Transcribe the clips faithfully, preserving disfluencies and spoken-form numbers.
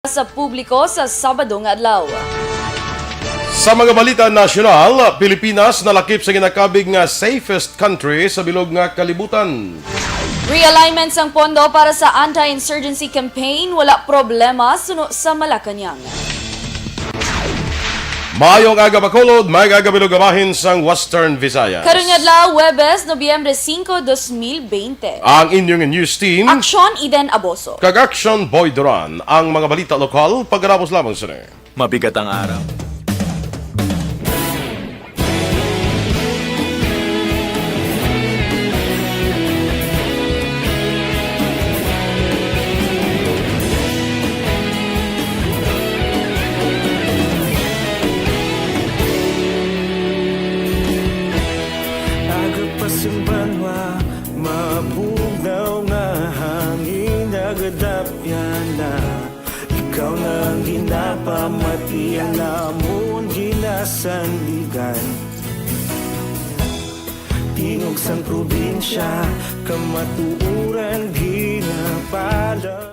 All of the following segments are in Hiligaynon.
sa publiko sa Sabado nga adlaw. Sa mga balita nasyonal, Pilipinas nalakip sa ginakabig nga safest country sa bilog nga kalibutan. Realignment sang pondo para sa anti-insurgency campaign, wala problema suno sa Malacañang. Maayong aga, Bacolod, maayong aga, bilog nga bahin sang Western Visayas. Karon nga adlaw, Huwebes, Nobyembre singko, dos mil bente. Ang inyong news team, Aksyon Eden Aboso. Kag Action Boy Duran, ang mga balita lokal, pagkatapos lamang sini. Mabigat ang araw. Aga pa sing banwa, mabugnaw nga hangin, nagadapyan na. Ikaw na ang ginapamati, ang amon ginasandigan. Tingog sang probinsya, kamatuoran ginapalab.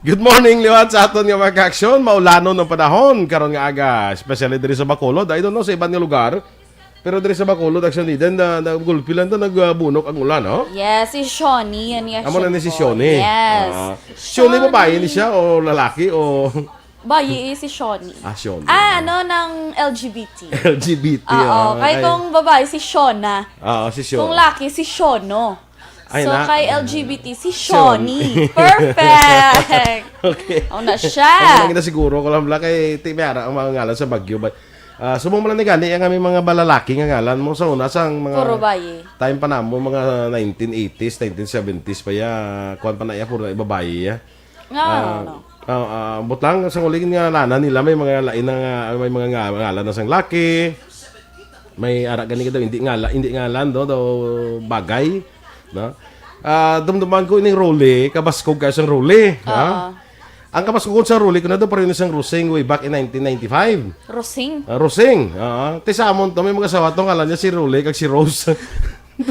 Good morning, liwat sa aton nga mga kaaksyon. Maulanon ang panahon karon nga aga, especially diri sa Bacolod. I don't know sa iban nga lugar, pero diri sa Bacolod, actually, then, na, na, gulpi lang to, nagbunok ang ulan, no? Yes, si Shoni, yan nga Amo na ni si siya po. Shoni. Yes. Ah. Shoni, babae ni Shoni. Siya o lalaki o Bayi, eh, si Shoni. Ah, Shoni. Ah, ano, ng L G B T. L G B T, Oo, ah, kay ay. Kung babae, si Shona. Oo, si Shona. Kung laki, si Shono. Ay, So, na. kay L G B T, si Shon. Shoni. Perfect! Okay. Ako na siya. Ako na gina siguro ko lang, bla, kay ti may ara ang mga ngalan sa Baguio. But, ah, subong mo lang ni gani, ang aming mga balalaki nga ngalan mo sa una, sang mga Puro bayi. Time pa namo, mga nineteen eighties, nineteen seventies pa ya, kuwan pa na ya, puro na babayi ya. Nga, Ah, ano? ah, ah, butang sa uling nga ngalanan nila, may mga lain na nga, may mga nga, ngalan na sang laki. May ara gani ka daw, hindi ngala-, hindi ngalan daw, daw bagay, no? Ah, dumduman ko ining Rolly, kabaskog ka sang Rolly, ha? Oo. Ang kabaskugon sa Rolly, kung na daw pareho ni sang Rosing way back in nineteen ninety-five. Rosing? Ah, Rosing, oo. Ti sa amon to, may mga asawa to, ngalan niya si Rolly kag si Rose.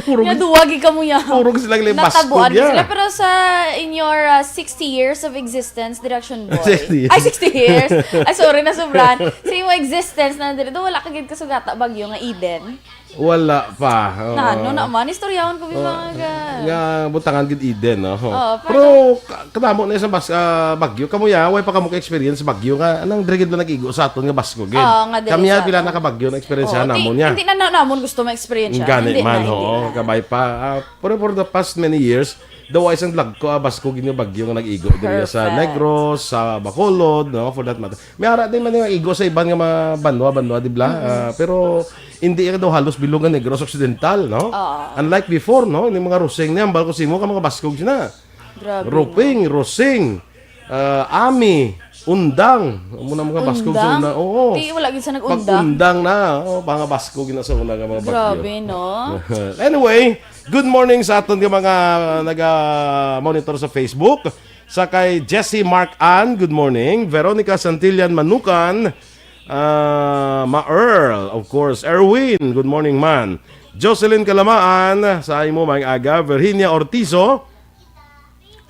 Puro Nga gid, duwa gid kamo ya. Puro gid sila gid Natabuan baskog gid ya. Sila, pero sa in your, uh, sixty years of existence, Direction Boy. Sixty years. Ay, sixty years. Ay, sorry, nasobrahan. Sa imong existence na diri, do wala ka gid kasugata Baguio nga Eden? Wala pa. Oo. Na, ano naman? Istoryahon ko yung Oo. mga ga- Nga butangan gid Eden, no? Oo, Pero pero ka-, kadamo na sa bas-, ah, Baguio. Kamo ya, way pa kamo ka-experience sa Baguio nga, anang diri gid lang nag-igo sa aton nga baskog gid. Oo, nga diri Kami sa ya, pila aton. na ka Baguio na experience Oo, namon di, ya. Hindi na, na namon gusto ma-experience siya. Gani Hindi man, na, hindi oo, na. Kabay pa. Ah, pero for the past many years, daw ay isang vlog ko, ah, baskog gid nga bagyo nga nag-igo diri sa Perfect. Negros, sa Bacolod, no, for that matter. May ara din man nga igo sa iban nga mga banwa-banwa, di ba? Mm-mm. Ah, pero hindi ka daw halos bilog nga Negros Occidental, no? Oo. Unlike before, no, yung mga Rosing niya, ang balko simo ka mga baskog sina. Grabe, Ruping, no? Rosing, ah, Ami, Undang. Amo na mga baskog sa Undang? una. Oo. Di, wala gid sa nag-undang. Pag-undang na, oh, mga baskog na sa una nga mga bagyo. Grabe, no? Anyway, good morning sa aton nga mga naga-monitor sa Facebook. Sa kay Jesse Mark Ann, good morning. Veronica Santillan Manukan, ah, Ma Earl, of course. Erwin, good morning, man. Jocelyn Kalamaan, sa imo, maayong aga. Virginia Ortizo,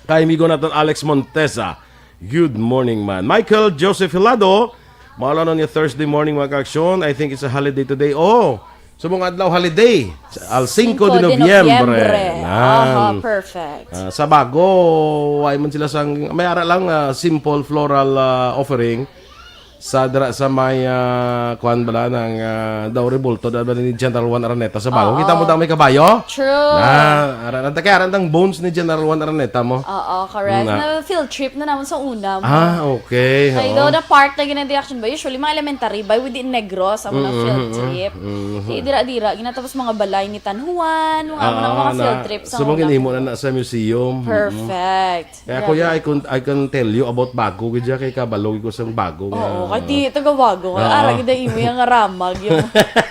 kay amigo naton Alex Montesa, good morning, man. Michael Joseph Hilado, maulanon nga Thursday morning, mga kaaksyon. I think it's a holiday today. Oh, sa mga adlaw holiday, sa al cinco de Cinco de Noviembre. Noviembre. Nan. Aha, perfect. Ah, sa Bago, ay man sila sang, may ara lang, ah, simple floral, ah, offering. Sa dira sa may, ah, kuan bala nang, ah, daw rebulto da ba ni General Juan Araneta sa Bago. Oo. Kita mo daw may kabayo? True. Na, ara, ara, kaya ara ang bones ni General Juan Araneta mo. Oo, correct. Na. Na field trip na naman sa una mo. Ah, okay. Ay, oo. Daw na part na gina-, direction ba? Usually, mga elementary, by within Negros, ang mga Mm, field mm, trip. Mm, mm. Di, dira-dira, ginatapos mga balay ni Tan Juan, mga, Ah, mga, mga na, field trip sa so, mga una ginahimo mo. Na, na sa museum. Mm. Perfect. Kaya, Grabe. Kuya, I can, I can tell you about Bago, gid siya, kay kabalo ko sang Bago nga Oo, kay di taga Bago. Oo. Ara gid ang imo yang ramag, yung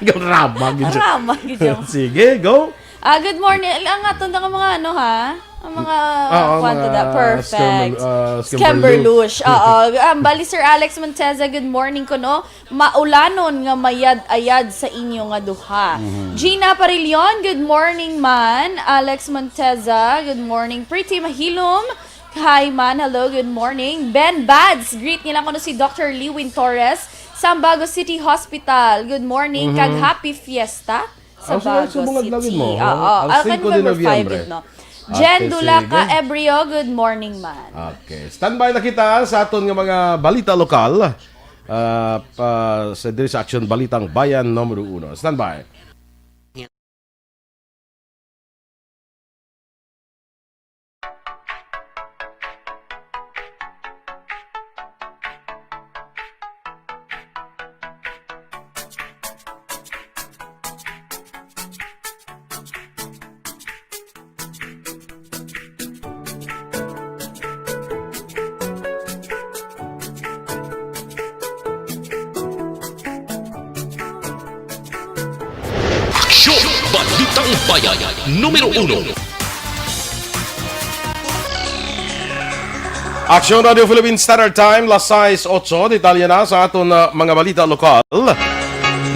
Yung ramag, gid siya. Ramag, gid siya. Sige, go. Ah, good morning. Ang aton na nga mga ano, ha? Ang mga Oo, kwan to mga da. Perfect. scammer-, ah, Scamberlush. scamberlush. Oo. Um, bali, Sir Alex Monteza, good morning ko, no? Maulanon nga mayad-ayad sa inyo nga duha. Mhm. Gina Parilion, good morning, man. Alex Monteza, good morning. Pretty Mahilom, Hi man, hello, good morning. Ben Bads, greet nila kuno si Doctor Lewin Torres, Sambago City Hospital. Good morning, kag Mhm. happy fiesta sa Ang sunod sa Bago bungad City. Lawin mo, Oo, ha? Ang ah, kan singko de November Nobyembre. No? Ate, Jen Dulaca sige. Ebrio, good morning man. Okay, standby na kita sa aton nga mga balita lokal. Ah, pa, sa diri sa Aksyon Balitang Bayan numero uno. Standby. Aksyon! Balitang Bayan, numero uno. Aksyon Radio Philippine Standard Time, las sais otso. Detalye na sa aton, ah, mga balita lokal.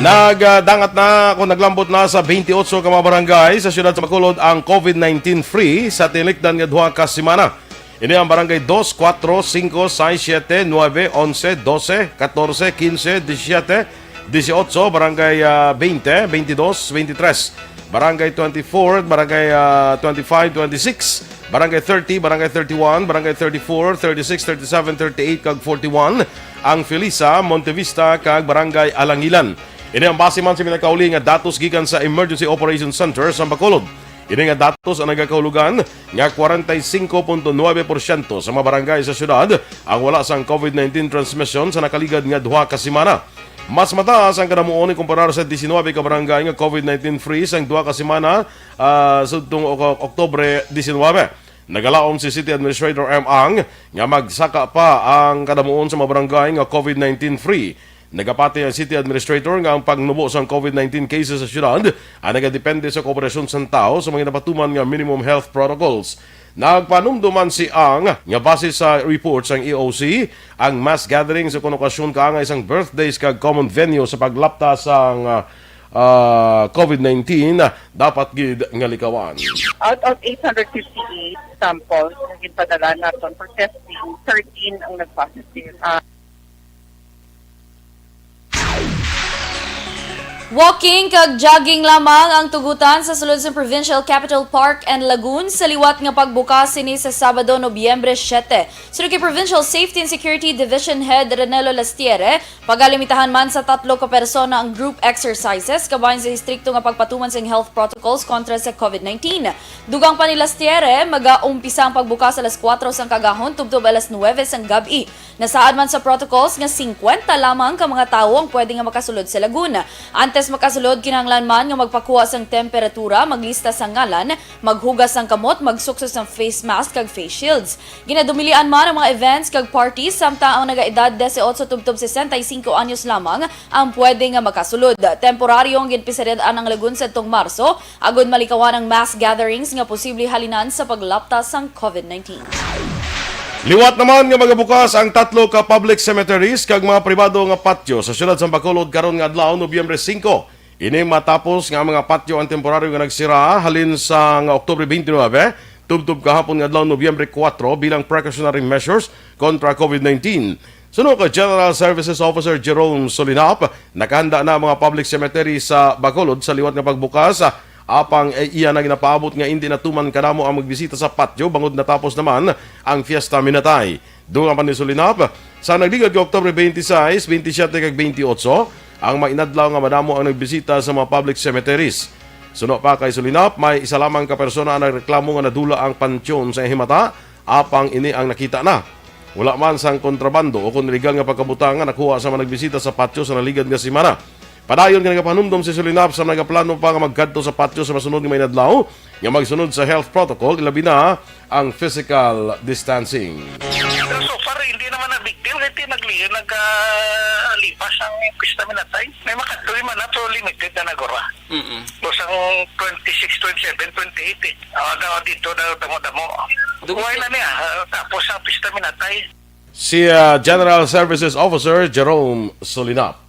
Nagdangat na, kung naglambot na sa twenty-eight ka mga barangay sa siyudad sa Bacolod ang COVID nineteen free sa tinikdan nga duha ka semana. Ini ang barangay dos, kuwatro, singko, sais, siyete, nuwebe, onse, dose, katorse, kinse, disisiyete, disiotso, barangay, ah, twenty, twenty-dos, twenty-tres, barangay twenty-four, barangay, ah, twenty-five, twenty-six, barangay thirty, barangay thirty-one, barangay thirty-four, thirty-six, thirty-seven, thirty-eight, kag forty-one, ang Felisa, Montevista, kag barangay Alangilan. Ini ang base man sa pinakauli nga datos gikan sa Emergency Operations Center sa Bacolod. Ini nga datos ang nagakahulugan nga kwarenta y singko punto nuebe porsyento sa mga barangay sa siyudad ang wala sang COVID nineteen transmission sa nakaligad nga duha ka semana. Mas mataas ang kadamuon ikumparar sa diecinuebe ka barangay nga COVID nineteen free sang duha ka semana, ah, sudtong Ok-, Oktubre diecinuebe. Nagalaom si City Administrator M. Ang nga magsaka pa ang kadamuon sa mga barangay nga COVID nineteen free. Nagapati ang City Administrator nga ang pagnubo sang COVID nineteen cases sa siyudad ang nagadepende sa kooperasyon sang tawo sa mga napatuman nga minimum health protocols. Nagpanumdum man si Ang nga base sa report sang E O C, ang mass gatherings o kon okasyon kaangay sang birthdays kag common venue sa paglapta sang, ah, ah, COVID nineteen dapat gid nga likawan. Out of eight hundred fifty-eight samples nga ginpadala naton for testing, thirteen ang nag-positive. Ah, Walking kag jogging lamang ang tugutan sa sulod sa Provincial Capital Park and Lagoon sa liwat nga pagbukas sini sa Sabado, Nobyembre siete. Suno kay Provincial Safety and Security Division Head Renelo Lastiere, pagalimitahan man sa tatlo ka persona ang group exercises kabahin sa istrikto nga pagpatuman sing health protocols kontra sa COVID nineteen. Dugang pa ni Lastiere, magaumpisa ang pagbukas alas kuwatro sang kaagahon tubtob alas nuwebe sang gab-i. Nasaad man sa protocols nga singkwenta lamang ka mga tawo ang pwede nga makasulod sa lagoon. Antes makasulod, kinahanglan man nga magpakuha sang temperatura, maglista sang ngalan, maghugas sang kamot, magsukso sang face mask kag face shields. Ginadumilian man ang mga events kag parties samtang ang nagaedad dieciocho tubtob sesenta y cinco anyos lamang ang pwede nga makasulod. Temporaryo ang ginpisariad-an ang lagoon sadtong Marso, agod malikawan ang mass gatherings nga posible halinan sa paglapta sang COVID nineteen. Liwat naman nga magabukas ang tatlo ka public cemeteries kag mga pribado nga patyo sa siyudad sa Bacolod karon nga adlaw, Nobyembre singko. Ini matapos nga ang mga patyo ang temporaryo nga nagsira halin sa nga Oktubre twenty-nine, tubtob kahapon nga adlaw, Nobyembre kuwatro, bilang precautionary measures kontra COVID nineteen. Suno kay General Services Officer Jerome Solinap, nakahanda na ang mga public cemetery sa Bacolod sa liwat nga pagbukas, apang, eh, iya na ginapaabot nga indi na tuman kadamo ang magbisita sa patyo bangod natapos naman ang Fiesta Minatay. Dugang pa ni Solinap, sa nagligad nga Oktubre twenty-six, twenty-siyete kag twenty-otso, ang mga inadlaw nga madamo ang nagbisita sa mga public cemeteries. Suno pa kay Solinap, may isa lamang ka persona ang nagreklamo nga nadula ang panteon sa himata, apang ini ang nakita na. Wala man sang kontrabando o kon illegal nga pagkabutang nga nakuha sa mga nagbisita sa patyo sa naligad nga semana. Padayon nga nagapanumdom si Solinap sa nagaplano pa nga magkadto sa patyo sa masunod nga mga inadlaw nga magsunod sa health protocol, ilabi na ang physical distancing. So far, hindi naman na big deal. Kaya nagli-, nagkalipas ang Pista Minatay. May makatuloy man na, pero limited na nagura. Mm-mm. Tapos ang twenty-six, twenty-seven, twenty-eight eh. Ah, daw dito daw damo-damo. Dugo Kuhay po. Na niya. Ah, tapos ang Pista Minatay. Si, ah, General Services Officer Jerome Solinap.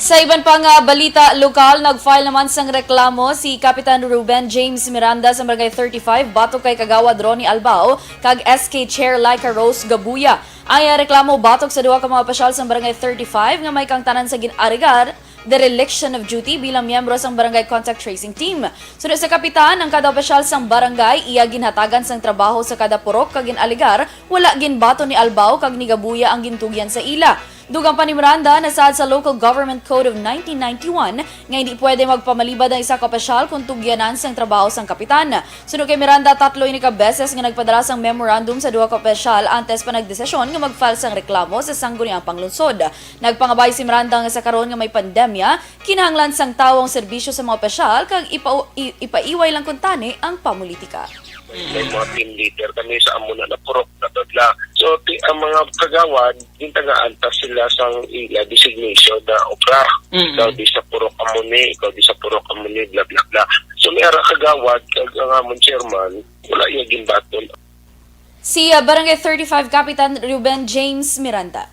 Sa iban pa nga balita lokal, nag-file naman sang reklamo si Kapitan Ruben James Miranda sa Barangay thirty-five batok kay Kagawad Ronnie Albao kag S K Chair Laika Rose Gabuya. Ang iya reklamo batok sa duha ka mga opisyal sang Barangay thirty-five nga may kaangtanan sa gin-alegar dereliction of duty bilang miyembro sang Barangay Contact Tracing Team. Suno sa kapitan, ang kada opisyal sang barangay iya ginhatagan sang trabaho sa kada purok kag gin-alegar wala ginbaton ni Albao kag ni Gabuya ang gintugyan sa ila. Dugang pa ni Miranda, nasaad sa Local Government Code of nineteen ninety-one nga hindi pwede magpamalibad ang isa ka opisyal kung tugyanan sang trabaho sang kapitan. Suno kay Miranda, tatlo ini ka beses nga nagpadala sang memorandum sa duha ka opisyal antes pa nagdesisyon nga mag-file sang reklamo sa Sangguniang Panglungsod. Nagpangabay si Miranda nga sa karon nga may pandemya, kinahanglan sang tawo ang serbisyo sa mga opisyal kag ipa-, i-, ipaiway lang kuntani ang pamulitika. May mga team leader kami sa amo na napurok na badla. So, ti-, ang mga kagawad, gintagaan pa sila sang ila designation na obra. Mm. Ikaw di sa purok amo ni, ikaw di sa purok amo ni, bla, bla, bla. So, may ara kagawad, kag ang amon chairman, wala yung gimbaton. Si, uh, Barangay thirty-five Kapitan Ruben James Miranda.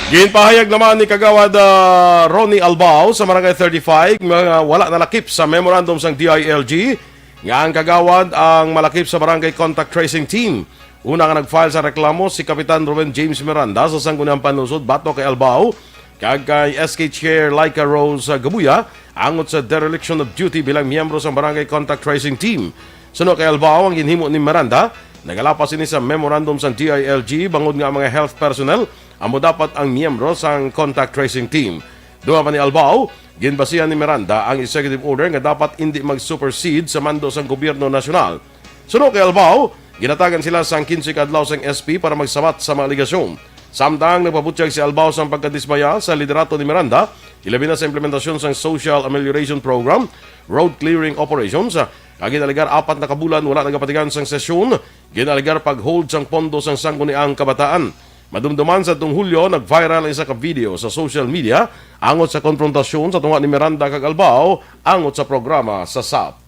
Ginpahayag naman ni Kagawad, uh, Ronnie Albao sa Barangay thirty-five nga wala nalakip sa memorandum sang D I L G nga ang kagawad ang malakip sa Barangay Contact Tracing Team. Una nga nag-file sa reklamo si Kapitan Ruben James Miranda sa Sangguniang Panlungsod batok kay Albao kag kay S K Chair Laika Rose Gabuya angot sa dereliction of duty bilang miyembro sa Barangay Contact Tracing Team. Suno kay Albao, ang ginhimo ni Miranda nagalapas ini sa memorandum sang D I L G bangod nga ang mga health personnel amo dapat ang miyembro sang Contact Tracing Team. Dugang pa ni Albao, ginbasihan ni Miranda ang executive order nga dapat indi mag-supersede sa mando sang gobyerno nasyonal. Suno kay Albao, ginatagan sila sang quince ka adlaw sang S P para magsabat sa mga alegasyon. Samtang nagpabutyag si Albao sang pagkadismaya sa liderato ni Miranda, ilabi na sa implementasyon sang Social Amelioration Program, road clearing operations, kag ginalegar apat na ka bulan wala nagapatigan sang sesyon, ginalegar pag-hold sang pondo sang Sangguniang Kabataan. Madumduman sa atong Hulyo, nag-viral ang isa ka video sa social media angot sa konfrontasyon sa tunga ni Miranda kag Albao angot sa programa sa sap.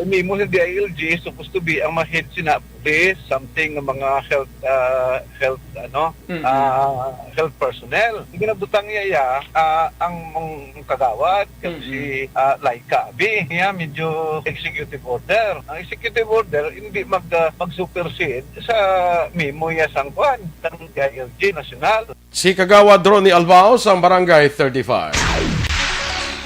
Ang memo sa D I L G supposed to be ang ma-head sina police, something nga mga health, ah, health, ano, Mm-mm. ah, health personnel. Ang ginabutang niya, iya, ah, ang, ang kagawad, kag Mm-mm. si, ah, Laika. Bi, niya, medyo executive order. Ang executive order, hindi mag, ah, mag-supersede sa memo niya sang kwan, sang D I L G nasyonal. Si Kagawad Ronnie Albao sang Barangay thirty-five.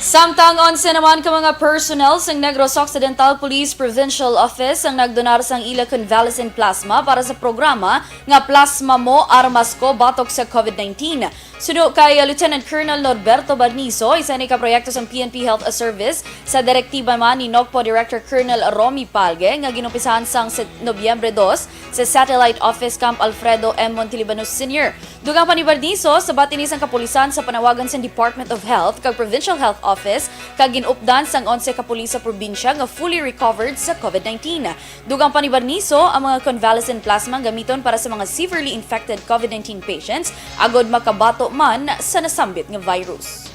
Samtang onse naman ka mga personnel sang Negros Occidental Police Provincial Office ang nagdonar sang ila convalescent plasma para sa programa nga Plasma Mo, Armas Ko batok sa COVID nineteen. Suno kay Lieutenant Colonel Norberto Barnizo, isa ni ka proyekto sang P N P Health Service sa direktiba man ni NOCPO Director Colonel Romy Palge nga ginumpisahan sang Sep-, Nobyembre dos sa Satellite Office Camp Alfredo M. Montelibanos Senior. Dugang pa ni Barnizo, sabat ini sang kapulisan sa panawagan sang Department of Health kag Provincial Health Office kag gin-updan sang onse ka pulis sa probinsya nga fully recovered sa COVID nineteen. Dugang pa ni Barnizo, ang mga convalescent plasma gamiton para sa mga severely infected COVID nineteen patients agod makabato man sa nasambit nga virus.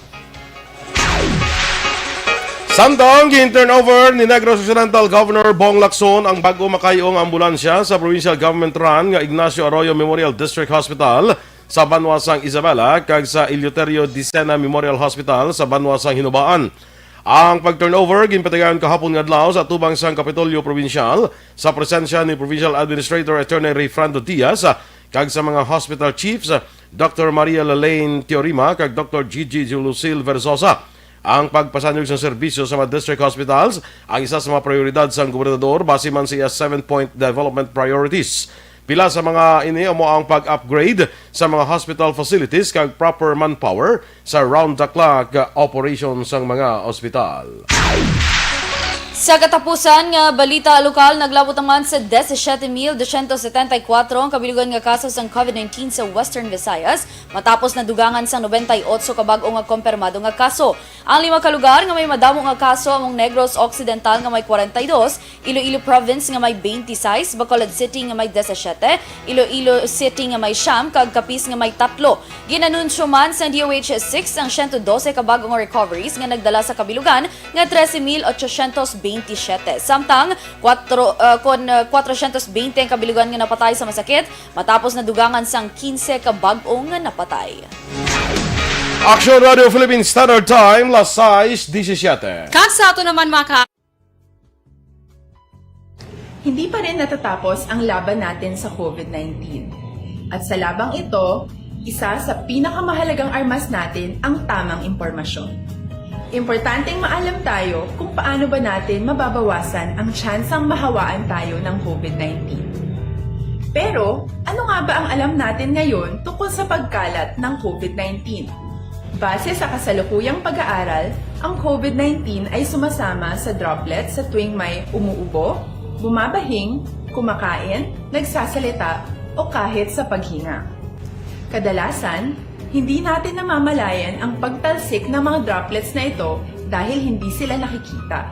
Samtang gin-turnover ni Negros Occidental Governor Bong Lacson ang bag-o makay-o nga ambulansya sa provincial government run nga Ignacio Arroyo Memorial District Hospital sa banwa sang Isabela kag sa Eleuterio Dicena Memorial Hospital sa banwa sang Hinubaan. Ang pag-turnover ginpatigayon kahapon nga adlaw sa atubang sang Kapitolyo Probinsyal sa presensya ni Provincial Administrator Attorney Rayfrando Diaz kag sa mga hospital chiefs, Doctor Maria Lalaine Teorima kag Doctor Gigi Lucille Versosa. Ang pagpasanyog sang serbisyo sa mga district hospitals ang isa sa mga prioridad sang gobernador base man sa iya seven-point development priorities. Pila sa mga ini amo ang pag-upgrade sa mga hospital facilities kag proper manpower sa round-the-clock operation sang mga ospital. Sa katapusan nga balita lokal, naglabot naman sa disisiete mil dosyentos setenta y kuwatro ang kabilugan nga kaso sang COVID nineteen sa Western Visayas, matapos nadugangan sang nobenta y otso ka bag-o nga kompirmado nga kaso. Ang lima ka lugar nga may madamo nga kaso among Negros Occidental nga may kwarenta y dos, Iloilo Province nga may twenty-six, Bacolod City nga may disisiete, Iloilo City nga may siyam, kag Capiz nga may tatlo. Ginanunsyo man sang D O H six ang siyento dose ka bag-o nga recoveries nga nagdala sa kabilugan nga trese mil ochocientos bentisiete. Samtang, kwatro, ah, kon, ah, kwatrocientos bente ang kabilugan nga napatay sa masakit, matapos nadugangan sang kinse ka bag-o nga napatay. Action Radio Philippine Standard Time, las sais disisiete. Kag sa ato naman, mga ka- Hindi pa rin natatapos ang laban natin sa COVID nineteen. At sa labang ito, isa sa pinakamahalagang armas natin ang tamang impormasyon. Importanteng maalam tayo kung paano ba natin mababawasan ang tsansang mahawaan tayo ng COVID nineteen. Pero, ano nga ba ang alam natin ngayon tungkol sa pagkalat ng COVID nineteen? Base sa kasalukuyang pag-aaral, ang COVID nineteen ay sumasama sa droplets sa tuwing may umuubo, bumabahing, kumakain, nagsasalita, o kahit sa paghinga. Kadalasan, hindi natin namamalayan ang pagtalsik ng mga droplets na ito dahil hindi sila nakikita.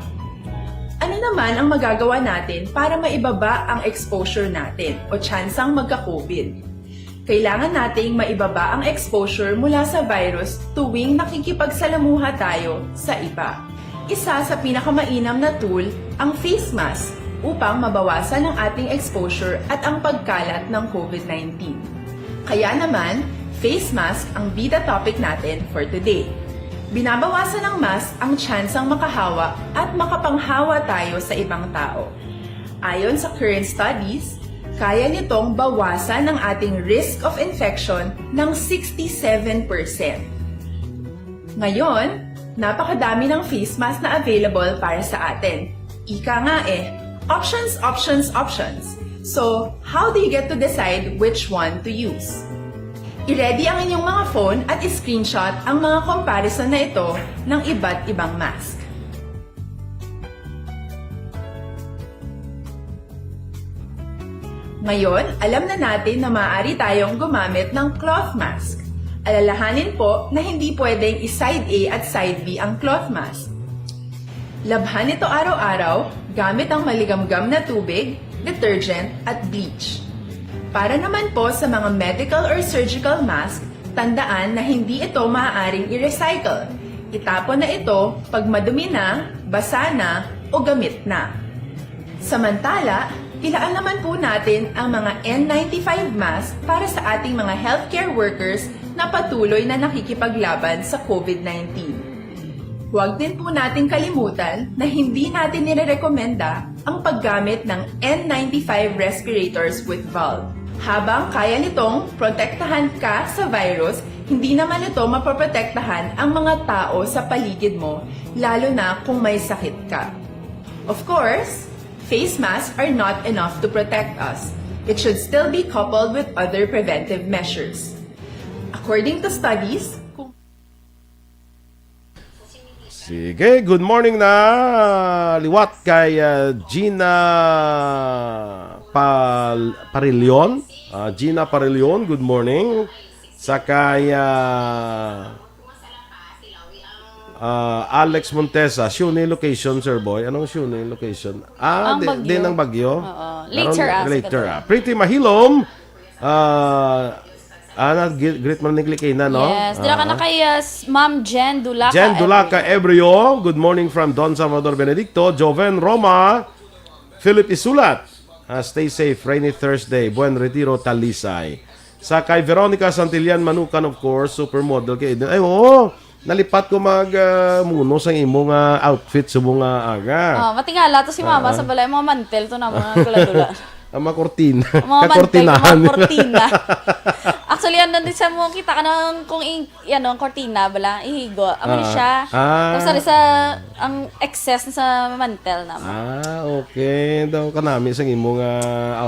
Ano naman ang magagawa natin para maibaba ang exposure natin o tsansang magka-COVID? Kailangan nating maibaba ang exposure mula sa virus tuwing nakikipagsalamuha tayo sa iba. Isa sa pinakamainam na tool ang face mask upang mabawasan ang ating exposure at ang pagkalat ng COVID nineteen. Kaya naman, face mask ang bida topic natin for today. Binabawasan ng mask ang tsansang makahawa at makapanghawa tayo sa ibang tao. Ayon sa current studies, kaya nitong bawasan ang ating risk of infection ng sixty-seven percent. Ngayon, napakadami ng face mask na available para sa atin. Ika nga eh, options, options, options. So, how do you get to decide which one to use? I-ready ang inyong mga phone at i-screenshot ang mga comparison na ito ng iba't ibang mask. Ngayon, alam na natin na maaari tayong gumamit ng cloth mask. Alalahanin po na hindi pwedeng i-side A at side B ang cloth mask. Labhan ito araw-araw gamit ang maligamgam na tubig, detergent, at bleach. Para naman po sa mga medical or surgical mask, tandaan na hindi ito maaaring i-recycle. Itapon na ito pag madumi na, basa na, o gamit na. Samantala, ilaan naman po natin ang mga N ninety-five mask para sa ating mga healthcare workers na patuloy na nakikipaglaban sa COVID nineteen. Huwag din po nating kalimutan na hindi natin nirerekomenda ang paggamit ng N ninety-five respirators with valve. Habang kaya nitong protektahan ka sa virus, hindi naman ito mapoprotektahan ang mga tao sa paligid mo, lalo na kung may sakit ka. Of course, face masks are not enough to protect us. It should still be coupled with other preventive measures. According to studies, kung Sige, good morning na liwat kay ah, Gina Pal Parilyon. Ah, Gina Parilyon, good morning. Sa kay ah, ah, Alex Montesa, Siuni location, Sir Boy. Anong Siuni location? Ah, Ang di, Bagyo. Di ng Bagyo. Oo. Karon, Later, ah, sa later. gabi. Ah. Pretty Mahilom. Ah, ah, nag-greet man ni Kay Kayna, no? Yes, dira ka na Ah. kay uh, s- Ma'am Jen Dulaca. Jen Dulaca Ebrio. Ebrio, good morning from Don Salvador Benedicto. Joven Roma, Philip Isulat. Ah, stay safe, rainy Thursday. Buen Retiro, Talisay. Sa kay Veronica Santillan Manukan, of course, supermodel kay Eden. Ay, oo. Nalipat ko mag ah, muno sang imo nga outfit subong nga aga. Oh, matingala to si Mama Ah. sa balay, mga mantel to na, mga kuladula. Ang mga kortina. Mga mantel, Kakortinahan. mga kortina. Actually, ano din sa mo, kita ka ng kung in, yan, ang kortina, bala, ihigo. Amo ni Ah. siya. Ah. Tapos ari sa, ang excess sa mantel na mo. Ah, okay. Daw kanami sang imo nga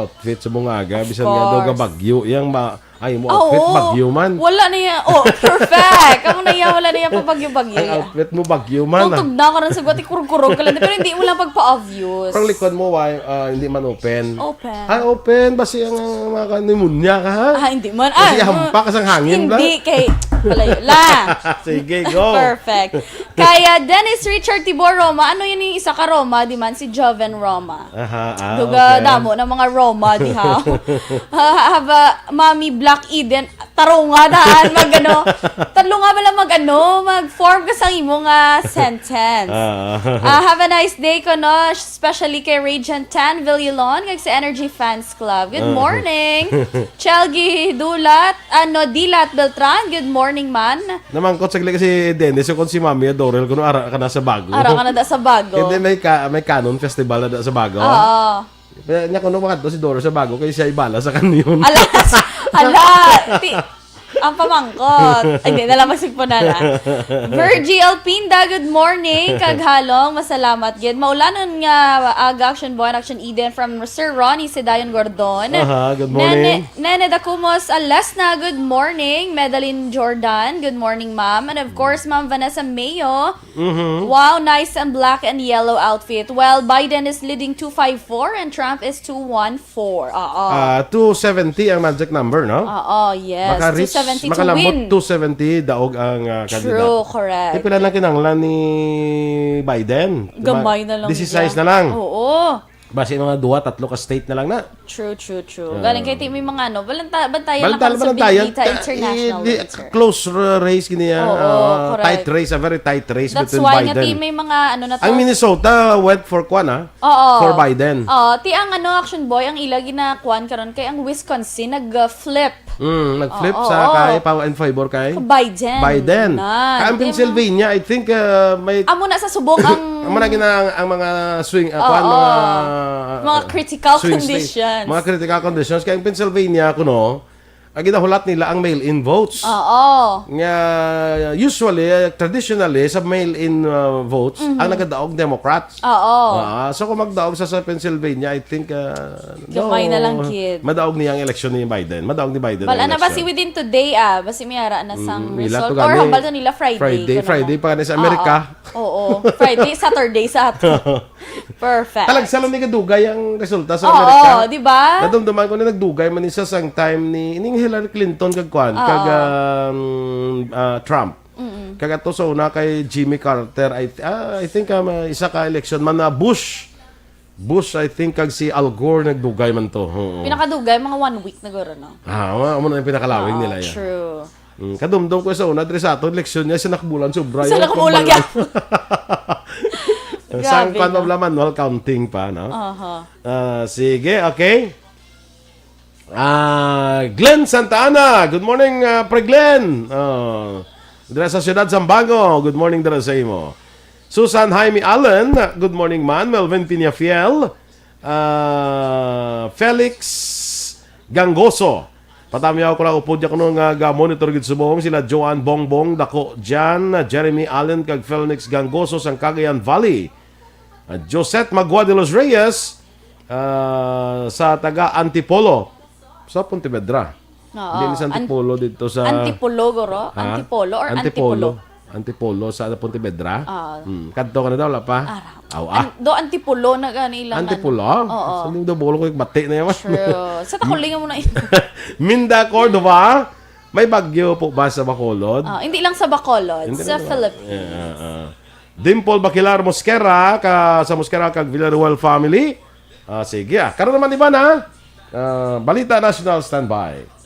outfit sa bungaga. Of Bisan nga daw course. gabagyo. Yang ba, ay mo Ah, outfit, oo. bagyo man. Wala na yan. Oh, perfect. Amo na yan, wala na yan pabagyo-bagyo Ang yan. Outfit mo bagyo man. Kung Ah. tugnaw ka rin sa guwat, ikurog-kurog ka lang. Pero hindi mo lang pagpa-obvious. Parang likod mo, why, ah, hindi man open. Open. Ay, open. Basi ang mga pneumonia ka, ha? Ah, hindi man. Kasi Ah, hampak ka sang hangin, bla? Hindi, kay malayo la. Sige, go. Perfect. Kaya Dennis Richard Tibor Roma, ano yun yung isa ka Roma? Di man si Joven Roma. Aha, ah, Duga okay. damo ng mga Roma di ha. Ha- Haba Mami Black Eden, tarunga daan, mag ano, tarunga bala mag ano, mag-form ka sa imo nga sentence. Ah. Ah, have a nice day ko, no? Especially kay Regent Tan Villilon, kag sa Energy Fans Club. Good Ah. morning. Chelgi Dulat, ano, Dilat Beltran, good morning, man. Namangkot saglit si Dennis, so kung si Mami Dorel, kung ara ka na sa Bago. Ara ka na da sa Bago. Hindi, may ka-, may Canon Festival na da sa Bago. Oo. Kaya niya, kung makadto si Dorel sa Bago, kaya siya ibala sa kanyon. Ala, ala, ti-, ang pamangkot. Ay, hindi na lang masigpunan, ah. Virgie Alpinda, good morning. Kaghalong, masalamat gid. Maulanon nga aga, Action Boy and Action Eden from Sir Ronnie Sedayon Gordon. Aha, good morning. Nene, Nene Dakumos Alesna, good morning. Medalyn Jordan, good morning, ma'am. And of course, Ma'am Vanessa Mayo. Mhm. Wow, nice and black and yellow outfit. Well, Biden is leading two five four and Trump is two one four. Oo. Ah, two seventy ang magic number, no? Oo, yes. Maka-reach, two seventy to makalambot win. Two seventy daog ang, ah, kandidato. True, correct. Eh, pila lang kinahanglan ni Biden? Gamay na lang. Dieciséis na lang. Oo. Basi mga duha, tatlo ka state na lang na. True, true, true. Ah. Galing kay ti-, may mga ano, balanta-, bantayan na Balanta-, kami sa balanta-, big data ta-, international i-, di-, racer. Close r-, race gini, ah, Oo, ah, correct. Tight race, a very tight race That's between why nga Biden. Ti may mga ano na to. Ang Minnesota went for kwan, ah, Oo. for Biden. Oo, ti ang ano, Action Boy, ang ila ginakuan karon kay ang Wisconsin nag-flip. Mm, nag-flip Oo, sa oo. kay, pa, in favor kay Biden. Biden. Na, Kay ang di mo Pennsylvania, I think, ah, may Amo na sa subong ang Amo na gina-, ang, ang mga swing, ah, Oo. kwan, mga, Mga ah, critical swing state. conditions. Mga critical conditions. Kaya ang Pennsylvania, kuno, ang ginahulat nila ang mail-in votes. Oo. Nga, usually, ah, traditionally, sa mail-in, ah, votes, Mhm. ang nagadaog Democrats. Oo. Ah, so kung magdaog sa, sa Pennsylvania, I think, ah, Gamay no, na lang, kid. madaog niya ang eleksyon ni Biden. Madaog ni Biden Bal, ang ana ba eleksyon. si within today, ah, basi may ara na sang Mm, ila result. to Or gani. hambal to nila Friday, Friday, kuno Friday mo. pa gani sa Amerika. Oo. Oo. Friday, Saturday sa ato. Perfect. Talag sa lang ni kadugay ang resulta sa Oo, Amerika. di ba? Nadumduman ko na nagdugay man isa sang time ni, ning Hillary Clinton kag kwan, Oo. kag, um, ah, Trump. Mm-mm. Kag ato sa una kay Jimmy Carter, I, ah, I think, um, ah, isa ka election man na Bush. Bush, I think, kag si Al Gore nagdugay man to. Oo. Pinakadugay, mga one week na guro, no? Ah, amo, amo na yung pinakalawig Ah, nila yan. true. Mm, kadumdum ko sa una, diri sa ato, eleksyon niya, sa nakabulan, sobra Sa yan, nakabulan, kumbal- yeah. Sang Grabe, kwan pa no? bala, manual counting pa, no? Aha. Ah, sige, okay. Ah, Glenn Santa Ana, good morning, ah, Pre Glenn. Ah, dira sa Siyudad Zambango, good morning dira sa imo. Susan Jaime Allen, good morning man. Melvin Peñafiel, ah, Felix Gangoso. Patamiyaw ko lang upod niya kuno nga ga-monitor gid subong sila Joan Bongbong, Dako Jan, Jeremy Allen, kag Felix Gangoso sang Cagayan Valley. Ah, Josette Magua de los Reyes, ah, sa taga Antipolo, sa Pontevedra. Oo. Hindi ni sa An-, Antipolo dito sa Antipolo, guro? Ha? Antipolo or Antipolo? Antipolo. Antipolo sa Pontevedra. Oo. Hmm. Kadto ka na daw, wala pa? Ara. Aw, ah. An-, do Antipolo na gani ilang Antipolo? ano. Oo. Sa Antipolo ko, bati na yaman. True. Sa Takuling mo na yun. Minda Cordova, may bagyo po ba sa Bacolod? Ah, hindi lang sa Bacolod, Hindi sa lang sa Philippines. Yeah, ah. Dimple Baquilar Mosquera, ka, sa Mosquera kag Villaruel family. Ah, sige, ah. Karon naman, Ivan, ha? Ah, Balita National, standby.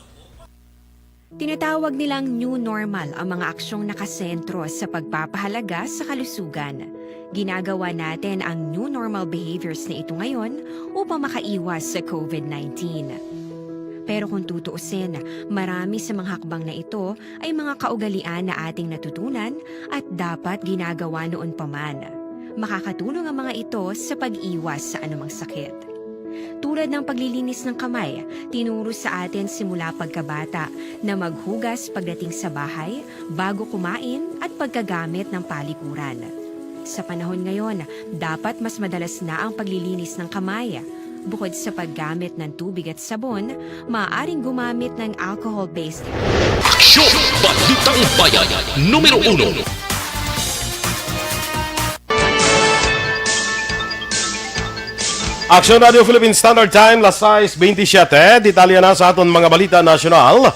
Tinatawag nilang new normal ang mga aksyong nakasentro sa pagpapahalaga sa kalusugan. Ginagawa natin ang new normal behaviors na ito ngayon upang makaiwas sa covid nineteen. Pero kung tutuusin, marami sa mga hakbang na ito ay mga kaugalian na ating natutunan at dapat ginagawa noon pa man. Makakatulong ang mga ito sa pag-iwas sa anumang sakit. Tulad ng paglilinis ng kamay, tinuro sa atin simula pagkabata na maghugas pagdating sa bahay, bago kumain, at pagkagamit ng palikuran. Sa panahon ngayon, dapat mas madalas na ang paglilinis ng kamay. Bukod sa paggamit ng tubig at sabon, maaaring gumamit ng alcohol-based Aksyon! Balitang Bayan, numero uno. Aksyon Radio Philippine Standard Time, las sais bentisiete. Detalye na sa aton mga balita nasyonal.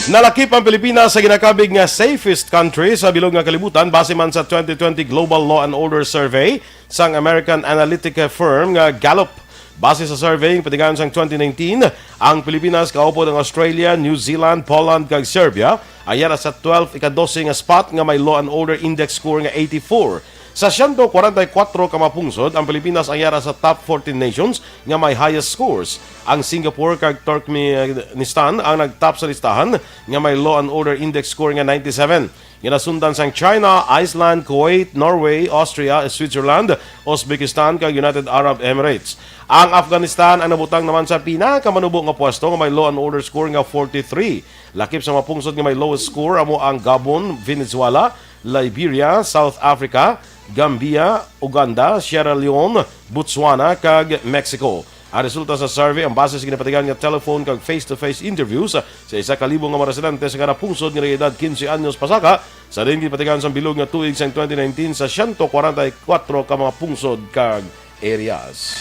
Nalakip ang Pilipinas sa ginakabig nga safest country sa bilog nga kalibutan base man sa twenty twenty Global Law and Order Survey sang American analytic firm nga Gallup. Base sa survey nga patigayon sang twenty nineteen, ang Pilipinas kaupod ang Australia, New Zealand, Poland, kag Serbia ang yara sa twelve ika-dose nga spot nga may law and order index score nga eighty-four. Sa siyento kwarenta y kuwatro ka mga pungsod, ang Pilipinas ang yara sa top fourteen nations nga may highest scores. Ang Singapore kag Turkmenistan ang nagtop sa listahan nga may law and order index score nga ninety-seven. Ginasundan sang China, Iceland, Kuwait, Norway, Austria, Switzerland, Uzbekistan, kag United Arab Emirates. Ang Afghanistan ang nabutang naman sa pinakamanubo nga pwesto nga may law and order score nga forty-three. Lakip sa mga pungsod nga may lowest score amo ang Gabon, Venezuela, Liberia, South Africa, Gambia, Uganda, Sierra Leone, Botswana, kag Mexico. Ang resulta sa survey ang base sa ginapatigayon nga telephone kag face-to-face interviews sa isa ka libo nga mga residente sa kada pungsod nga nag-edad quince anyos pasaka sa diin ginpatigayon sang bilog nga tuig sang twenty nineteen sa siyento kwarenta y kuwatro ka mga pungsod kag areas.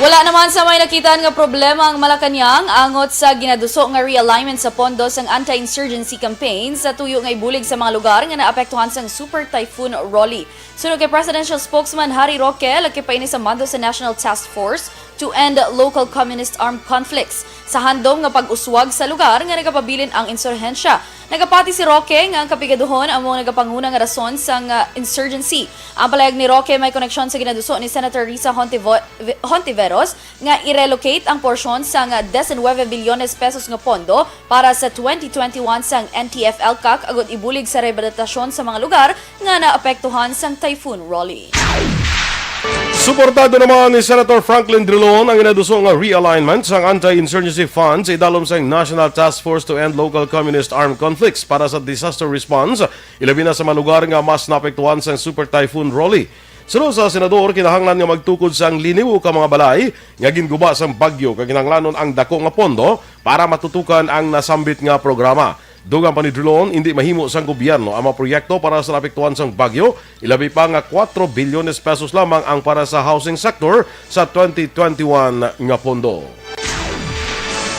Wala naman sa may nakitaan nga problema ang Malacañang angot sa ginaduso nga realignment sa pondo sang anti-insurgency campaign sa tuyo nga ibulig sa mga lugar nga naapektuhan sang Super Typhoon Rolly. Suno kay Presidential Spokesman Harry Roque, lakip pa ini sa mando sa National Task Force to End Local Communist Armed Conflicts sa handom nga pag-uswag sa lugar nga nagapabilin ang insurhensya. Nagapati si Roque nga ang kapigaduhon amo ang nagapanguna nga rason sang, ah, insurgency. Ang palayag ni Roque may koneksyon sa ginaduso ni Senator Risa Hontivo-, Hontiveros nga i-relocate ang porsyon sang disinuwebe bilyones pesos nga pondo para sa twenty twenty-one sang N T F-ELCAC agud ibulig sa rehabilitasyon sa mga lugar nga naapektuhan sang Typhoon Rolly. Suportado naman ni Senator Franklin Drilon ang ginaduso nga realignment sang anti-insurgency funds idalom sang National Task Force to End Local Communist Armed Conflicts para sa disaster response, ilabi na sa mga lugar nga mas naapektuhan sang Super Typhoon Rolly. Suno sa senador, kinahanglan nga magtukod sang liniwo ka mga balay nga ginguba sang bagyo, kag kinahanglanon ang dako nga pondo para matutukan ang nasambit nga programa. Dugang pa ni Drilon, indi mahimo sang gobyerno ang mga proyekto para sa naapektuhan sang bagyo, ilabi pa nga kuwatro bilyones pesos lamang ang para sa housing sector sa twenty twenty-one nga pondo.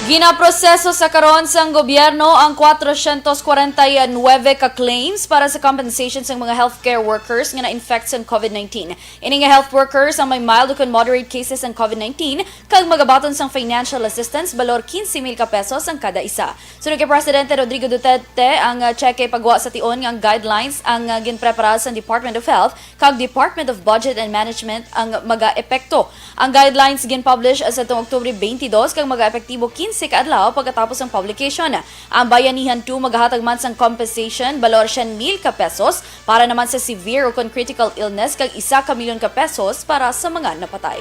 Ginaproseso sa karon sang gobyerno ang kwatrocientos kwarenta y nuebe ka claims para sa compensation sang mga healthcare workers nga na-infect sang covid nineteen. Ini nga health workers ang may mild ukon moderate cases sang covid nineteen kag magabaton sang financial assistance balor quince mil ka pesos ang kada isa. Suno kay Presidente Rodrigo Duterte, ang, ah, tseke pagwa sa tion nga ang guidelines ang, ah, ginprepara sa Department of Health kag Department of Budget and Management ang maga-epekto. Ang guidelines gin-publish sa atong Oktubre twenty-two kag maga-epektibo quince ka adlaw pagkatapos sang publication. Ang Bayanihan two magahatag man sang compensation balor syen mil ka pesos para naman sa severe ukon critical illness kag isa ka milyon ka pesos para sa mga napatay.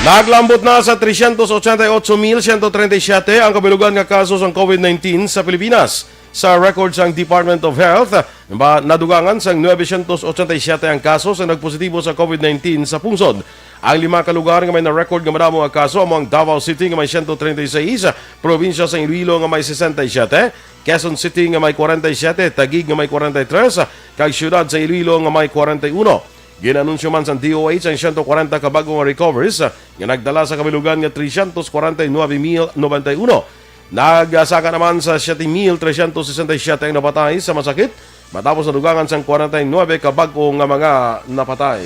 Naglambot na sa trescientos ochenta y ocho mil ciento treinta y siete ang kabilugan nga kaso sang covid nineteen sa Pilipinas. Sa record sang Department of Health, ba, nadugangan sang nuebecientos ochenta y siete ang kaso sa nagpositibo sa covid nineteen sa pungsod. Ang lima ka lugar nga may na-record nga madamo nga kaso amo ang Davao City nga may siyento treinta y seis, probinsya sang Iloilo nga may sesenta y siete, Quezon City nga may kwarenta y siete, Taguig nga may kwarenta y tres, kag siyudad sa Iloilo nga may kwarenta y uno. Gin-anunsyo man sang D O H ang siyento kwarenta ka bag-o nga recoveries nga nagdala sa kabilugan nga trescientos kwarenta y nuebe mil noventa y uno. Nagsaka naman sa siyete mil trescientos sesenta y siete ang napatay sa masakit matapos nadugangan sang kwarenta y nuebe ka bag-o nga mga napatay.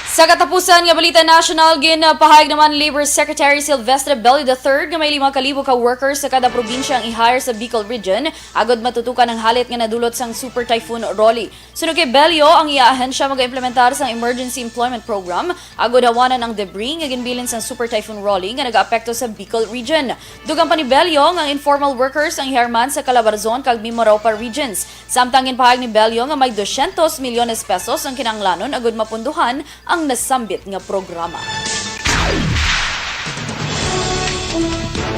Sa katapusan nga balita national, ginpahayag naman Labor Secretary Silvestre Bello the third nga may lima ka libo ka workers sa kada probinsya ang i-hire sa Bicol Region agud matutukan ang halit nga nadulot sang Super Typhoon Rolly. Suno kay Bello, ang iya ahensya mag-implementar sang Emergency Employment Program agud hawanan ang debris nga ginbilin sang Super Typhoon Rolly nga nagaapekto sa Bicol Region. Dugang pa ni Bello nga ang informal workers ang i-hire man sa Calabarzon kag Mimaropa regions. Samtang ginpahayag ni Bello nga may dosyentos milyones pesos ang kinahanglanon agud mapunduhan ang nasambit nga programa.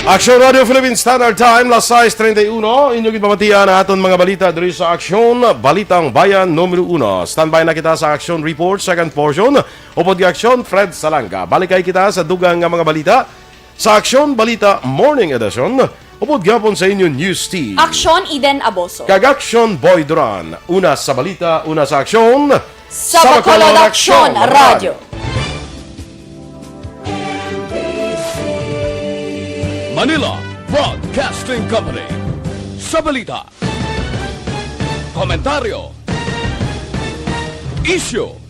Aksyon Radio Philippine Standard Time, las sais treinta y uno. Inyo ginpamatian ang aton mga balita diri sa Aksyon, Balitang Bayan numero uno. Standby na kita sa Aksyon Report, second portion. Upod kay Aksyon, Fred Salanga. Balik kay kita sa dugang nga mga balita sa Aksyon Balita Morning Edition. Upod gihapon sa inyo News Team. Aksyon Eden Aboso. Kag Aksyon Boy Duran. Una sa balita, una sa aksyon. Sa Bacolod Aksyon Radio. Manila Broadcasting Company. Sa balita, komentaryo, isyu,